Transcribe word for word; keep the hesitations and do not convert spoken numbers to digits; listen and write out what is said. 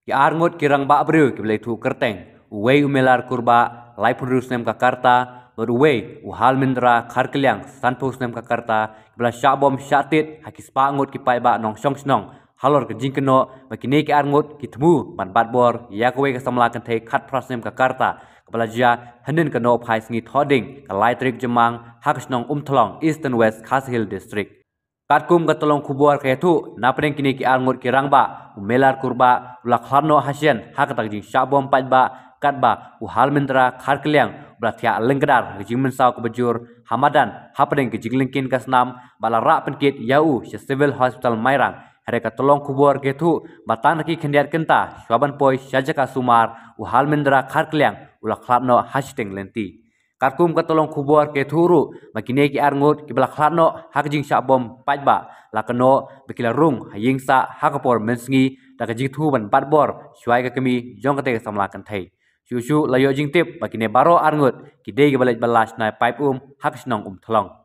Ki arngut ki rangbah briew kiba la ithuh kyrteng, uwei u Melar Kurbah, laiphew hynriew snem ka rta, bad uwei u Halmindra Kharkliang, sanphew snem ka rta, kiba la shah bom shah tied ha ki spah ngut ki paidbah nongshong shnong halor ka jingkynnoh ba kine ki arngut ki thmu ban bat bor ïa kawei ka samla kynthei khatphra snem ka rta, kaba la jia hynnin ka Nohphai Sngi Thohdieng, ka lai tarik Jymmang, ha ka shnong Umthlong, Eastern West Khasi Hills District. Katkum ka tyllong khubor ka ïathuh, napdeng kine ki arngut ki rangbah, u Melar Kurbah u la khlad noh hashen ha kata ka jingshah bom paidbah, katba u Halmindra Kharkliang u la thiah lyngkdar ha ka jingmynsaw kaba jur ha madan hapdeng ka jinglyngkhin ka snam, bad la rah pynkit ïa u sha Civil Hospital Mairang. Hynrei ka tyllong khubor ka ïathuh ba tang da ki khyndiat kynta shwa ban poi sha jaka sumar, u Halmindra Kharkliang u la khlad noh ha shiteng lynti. Katkum ka tyllong khubor ka ïathuh ruh ba kine ki arngut kiba la khlad noh ha ka jingshah bom paidbah, la kynnoh ba ki la rung ha ïing sah ha ka por mynsngi da ka jingthmu ban bat bor shuwa ïa ka kmie jong katei ka samla kynthei. Shuh shuh la ïoh jingtip ba kine baroh arngut ki dei kiba leit ban la shnai paip um ha ka shnong Umthlong.